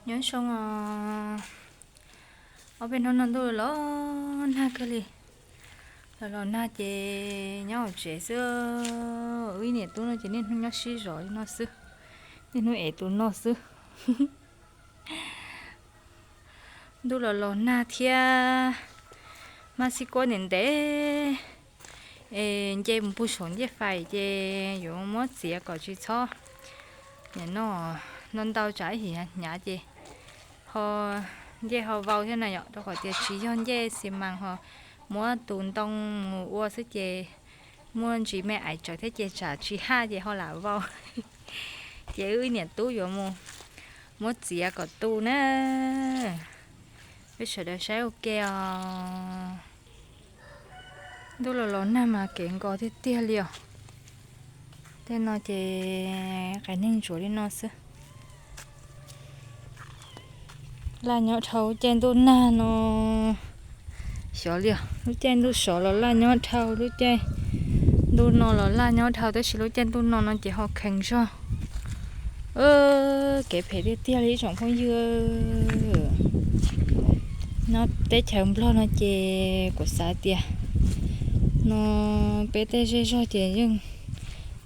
Nyob zoo os, ob peb hnub no ntuj los nag kawg li. Los los nag ces nyob hauv tsev xwb. Wb ib niam tub no ces niaj hnub nyob sib zov li no xwb, niaj hnub ev tus no xwb. Ntuj los los nag thiab, hmab xib kuab ntev ntev, es nce mus puag saum ncej fais ces yuav muab txiav kom tsis txhob nim no ntau ntau tsam ib chim hnyav ces ho ncej ho vau thiab na yom, rau qhov tias tsis yog ncej xi mas ho muab tus ntoo mus ua xwb ces muaj ntsis me aiv tsawv thiab ces tsam tsis haj ces ho lam vau. Ces wb ib niam tub yuav mus muab txiav kom tu na. Peb sawv daws saib ua ke os. Ntuj los los nag mas kev nkos tiag tiag li os. Tej no ces qias neeg ntsuav li no xwb. Laj nyob dhau lub caij ntuj nag no. Xyov li os, lub caij ntuj sov los laj nyob dhau, lub caij ntuj no los laj nyob dhau, tab sis lub caij ntuj no no ces ho kheev zog. Kev phem tiag tiag li ib tsoom phooj ywg. Nyob teb chaws Nplog no ces kuv xav tias no peb tej zej zog ces yeej,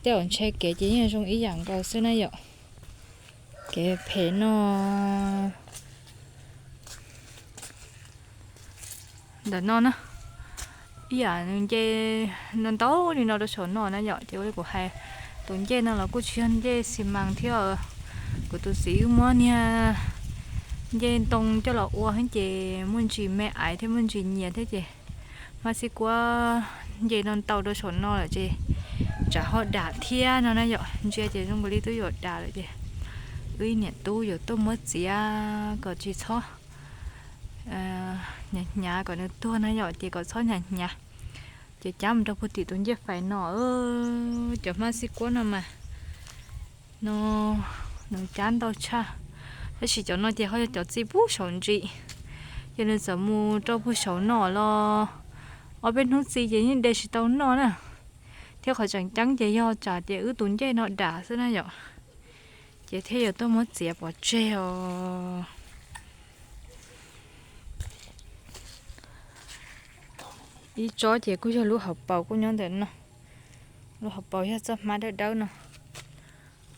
tej uas ntshe kev ces yeej zoo ib yam nkaus xwb na yom. Kev phem no ntawm no na, ib yam nws nce ntau ntau li no rau saum no na yom. Ces ua li kuv hais, tus ncej no los kuj tsis yog ncej xi mas thiab. Kuv tus txiv wb muab niag ncej ntoo coj los ua xwb ces muaj ntsis me aiv thiab muaj ntsis nyias thiab ces hmab xib kuab nce no ntau rau saum no lawm ces tsam ho dam thiab no na yom. Ntsia ces zoo nkaus li twb yuav dam lawm ces wb niam tub yuav tuaj muab txiav kom tsis txhob hnyav hnyav kom nws tuag na yom, ces kom txhob hnyav hnyav. Ces cab mus rau puag tim tus ncej fais no, cov hmab xib kuab no mas no nws cab ntau tshaj. Tab sis cov no ces ho yog cov txi puag saum ntsis, ces nws txawm mus rau puag saum no los ob peb hnub txi ces yeej de tsis tau noj na. Thiab qhov tseem ceeb ces yog tsam ces wb tus ncej no dam xwb na yom, ces thiaj yuav tuaj muab txiav pov tseg os. Ib tsob ces kuj yog lub hauv paus kuj nyob ntawm no. Lub hauv paus yog txoj hmab dawb dawb no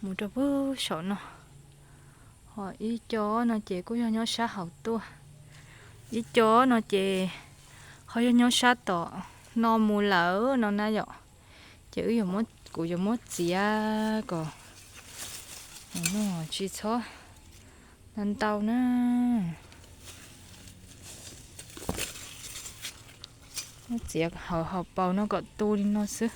mus rau puag saum no. Ho ib co no ces kuj yog nyob sab hauv tuaj. Ib co no ces ho yog nyob sab tom no mus lawm no na yom. Ces wb, kuv yuav muab txiav kom tsis txhob ntau na. Muab txiav hauv hauv paus no kom tu li no xwb.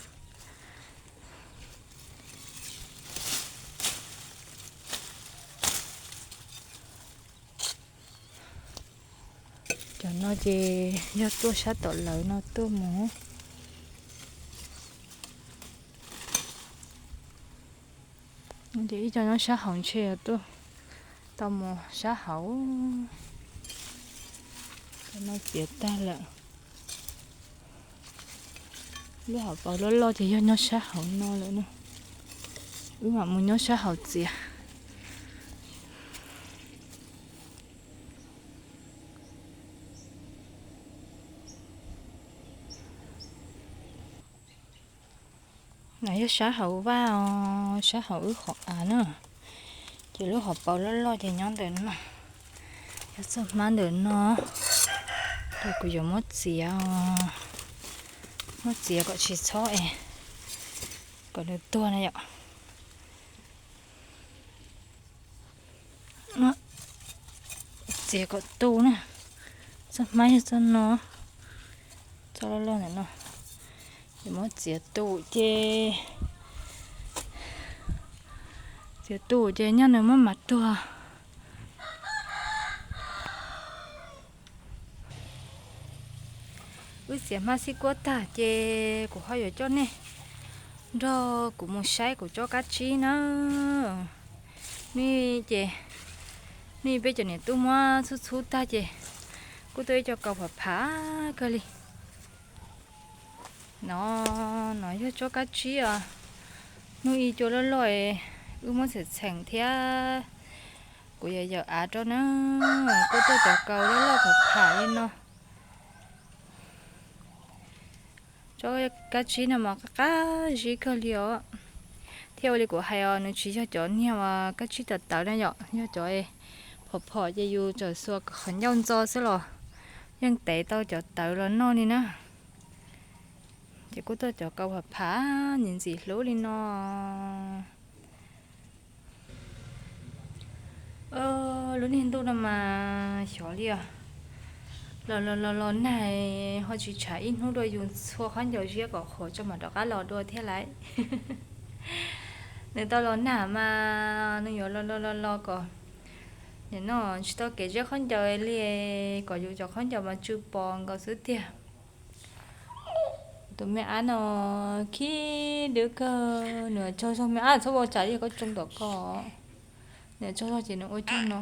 Cov no ces yog tuaj sab tom lawv no tuaj mus. Ces ib co nyob sab hauv ntshe tuaj tau mus sab hauv. Cov no txiav tag lawm. Lub hauv paus loj loj ces yog nyob sab hauv no lawm na. Wb mam mus nyob sab hauv txiav. No yog sab hauv vaj os, sab hauv wb qhov av na. Ces lub hauv paus loj loj ces nyob ntawm no. Yog txoj hmab ntawm no, ces kuv yuav muab txiav, muab txiav kom tsis txhob es kom nws tuag na yom. Txiav kom tu na. Txoj hmab yog txoj no, txoj loj loj ntawm no. Ces muab txiav tu ces, txiav tu ces nyob nws muab mas tuag. Wb txiav hmab xib kuab tag ces kuv ho yuav coj nej nrog kuv mus saib kuv tsob kab tsib na. Nej ces, nej peb cov niam tub muab txhub txhub tag ces kuj tuaj ib co kaus phav phav kawg li. No, no yog tsob kab tsib os. Hnub ib cua loj loj, wb muab txheem txheem thiab Kuv yawm yawm av rau na, kuj tuaj cov kaus loj loj pham pham li no. Tsob kab tsib no mas qab qab zib kawg li os. Thiab ua li kuv hais os, nws tsis yog cov niag uas kab tsib tawv tawv na yom, yog cov phom phom ces yus txawm xuas qhov ncauj ntxo xwb los yeej tev tau cov tawv los noj li na. Ces kuj tuaj cov kaus pham pham ntxim ntxim hlub li no. Lub niag ntuj no mas xyov li os. Los los los los nag ho tsis tshav ib hnub dua, yus txhua khaub ncaws ziab kom qhuav tso mam rov qab los dua thiab lauj. Nws tau los nag mas nws yuav los los los los kom nim no tsis tau kev ziab khaub ncaws li, kom yus cov khaub ncaws mas tsw pos nkaus xwb tiag. Tus me ab no khib dub kawg, nws tsaug zog, me ab txhob ua tsam li koj tsoo tom koj. Nws tsaug zog ces nws ua cuag no.